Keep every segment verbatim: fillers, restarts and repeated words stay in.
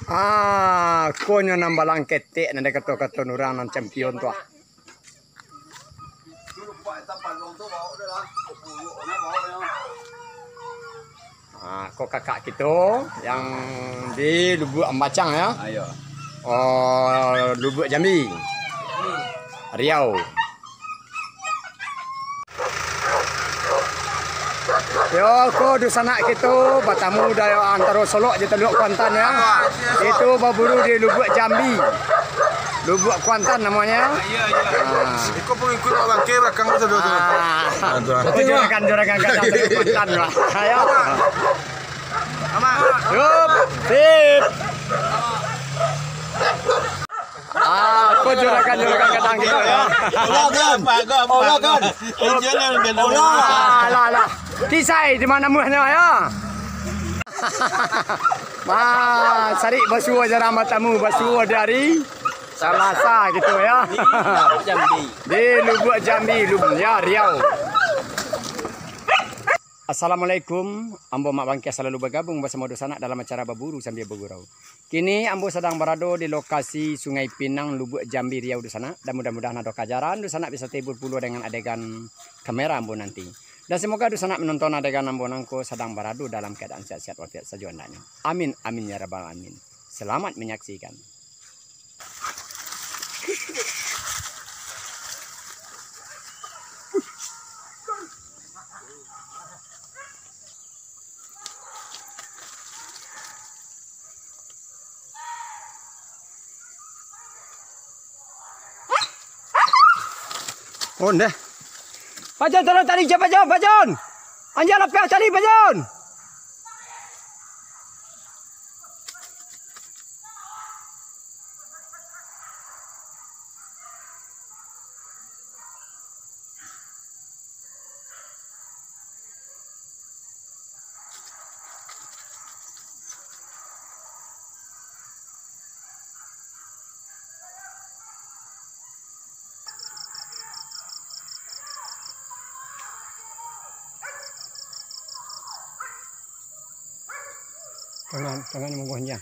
Ah, ko nyo nan balang ketek, nan dikato-kato urang nan champion tu, ah. Ah, ko kakak kito yang di Lubuak Ambacang, ya. Ayo. Oh, Lubuak Jambi. Riau. Yo, ko dunsanak kito batamu dari antaro Solok jo Tuluak Kuantan, ya. Itu baburu di Lubuak Jambi. Lubuak Kuantan namanya. Iya, iya. Ah. Iko pengikut Mak Bangke belakang tu, tu, tu. Ah. Aduh. Itu juragan-juragan gadang Tuluak Kuantan lah. Ayo. Yup, sip. Ah, ko juragan-juragan gadang kito, ya. Olah kan? Olah kan? Olah. Alah, alah. Kisai di mana muahnyo, ya? Ma, sarik basuo jarang batamu, basuo di hari Salasa gitu, ya. Di Lubuak Jambi, Lub-, ya, Riau. Assalamualaikum, ambo Mak Bangke salalu bagabung basamo dunsanak dalam acara Baburu Sambia Bagurau. Kini ambo sadang barado di lokasi Sungai Pinang, Lubuak Jambi, Riau, dunsanak. Dan mudah-mudahan ado kajaran dunsanak bisa tahibur pulo dengan adegan kamera ambo nanti. Dan semoga dunsanak manonton adegan ambo nangko sadang barado dalam keadaan sehat-sehat walafiat sajo andaknyo. Amin, amin, ya rabbal alamin. Selamat menyaksikan. Onde. Pajon, tolong tali, Pajon, Pajon. Anjiang lapeh tali, Pajon. Tangan, tangan mangguang.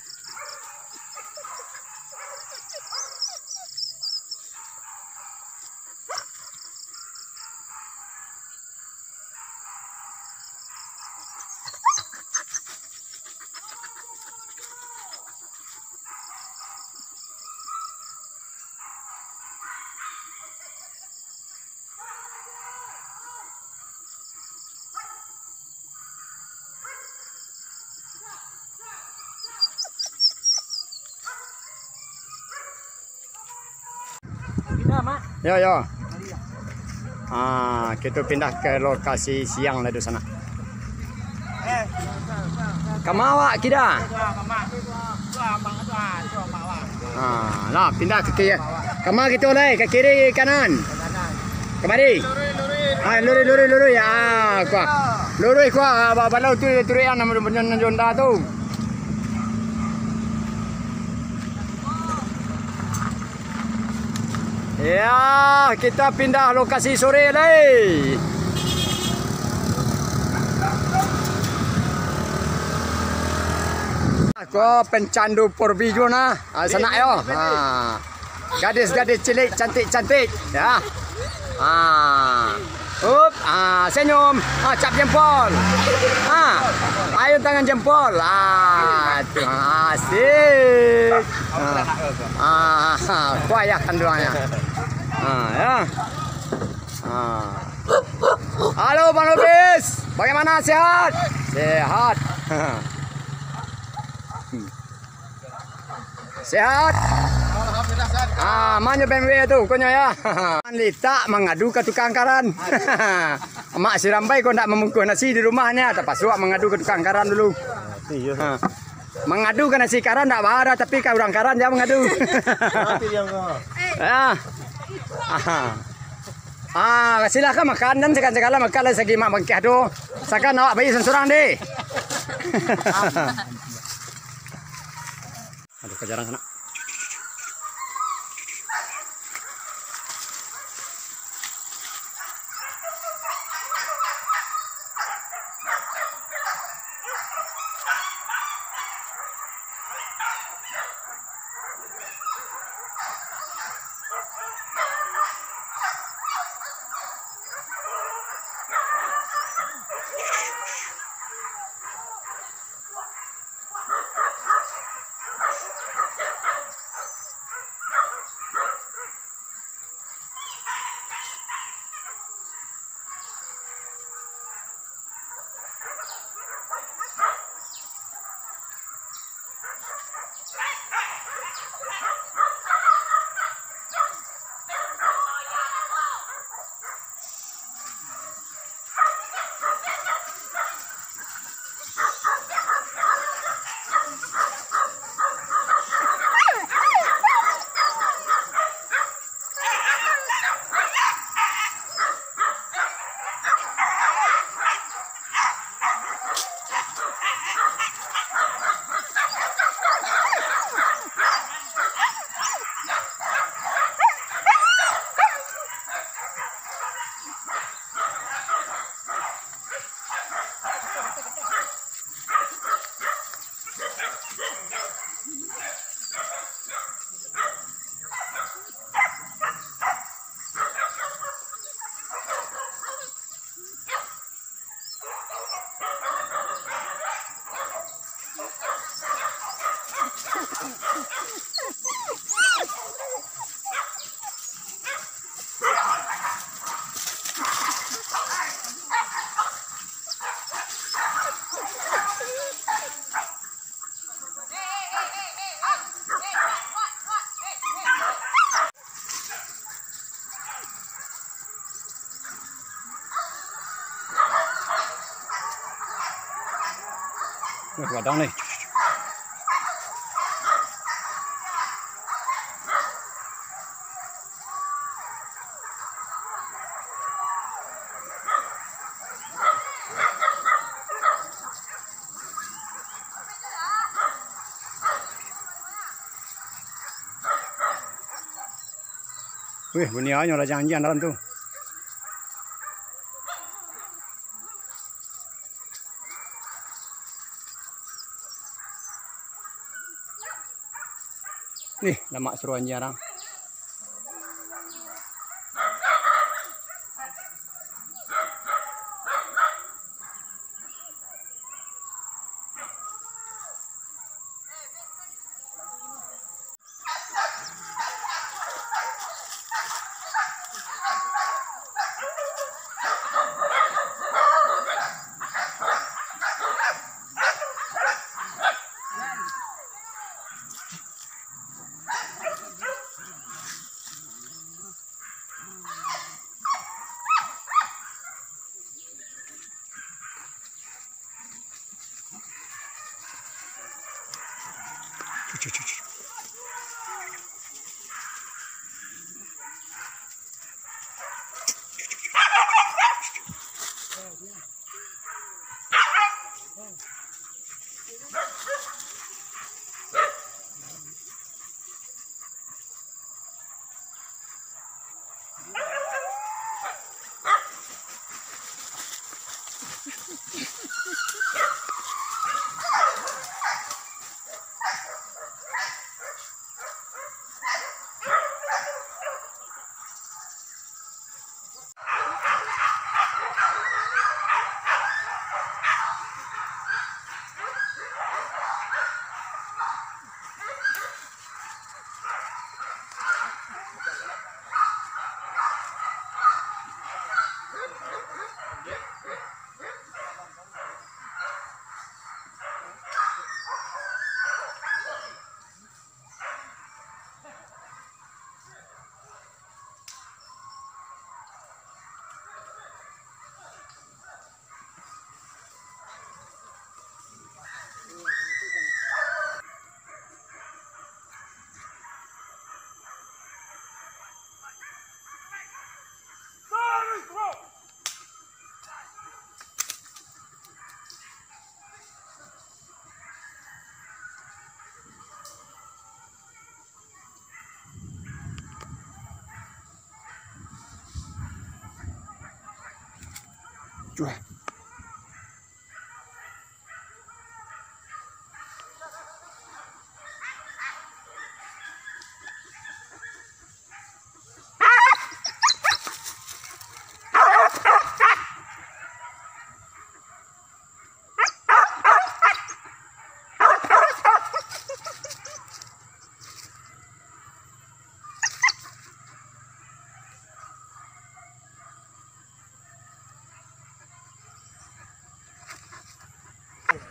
Yo, yo. Ah, kito pindah ka lokasi siang lah dunsanak. Kama awak kida? Ah, lah, pindah ka kiri. Kama kito lai, ka kiri, kanan? Kamari. Ah, luruih, luruih, luruih. Ah, kua. Luruih kua, ah, ba-, balau tu, turuik an, nan, nan, nan jo Honda tu. Ya, kita pindah lokasi sore lai. Ko pencandu porbi juo nah. Ah, sanak yo. Ha. Gadis-gadis cilik cantik-cantik, ya. Ha. Up, ah, senyum. Ah, cap jempol. Ah. Ayun tangan jempol. Ah, tu. Ah, asik. Ah. Ah, kuayah tanduangnyo. Ah, ya. Ah. Halo, Bang Lubis. Bagaimana, sehat? Sehat. Sehat. Alhamdulillah, sehat. Ah, manyo B M W tu, konyo ya. Litak mangadu ka tukang karan. Mak si Rambai ko ndak mambungkuih nasi di rumahnya, tapasuak mangadu ka tukang karan dulu. Iyo. Ha. Mangadu ka nasi karan ndak bara, tapi ka urang karan jan mangadu. Mati dia ko. Ya. Aha. Ah, silahkan makan, jan sagala-gala makan lah, sagi mak bangkeh tu. Sakan awak bayi surang-surang deh. Aduh, kajarang sanak. Wih, gadang ni. Wih, bunyi anyo lah janjian dalam tu. Nih, lamak suruah anjing arang. Cuah.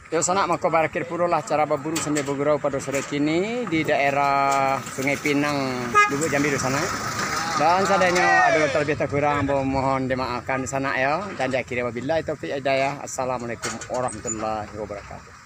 Yo, sanak, mako barakhir pulolah acara baburu sambia bagurau pado sore kini di daerah Sungai Pinang, Lubuak Jambi, dunsanak. Dan sadonyo ado talabiah takurang, ambo mohon dimaafkan, dunsanak, yo. Dan diakhiri, wabillahi taufiq hidayah. Assalamualaikum warahmatullahi wabarakatuh.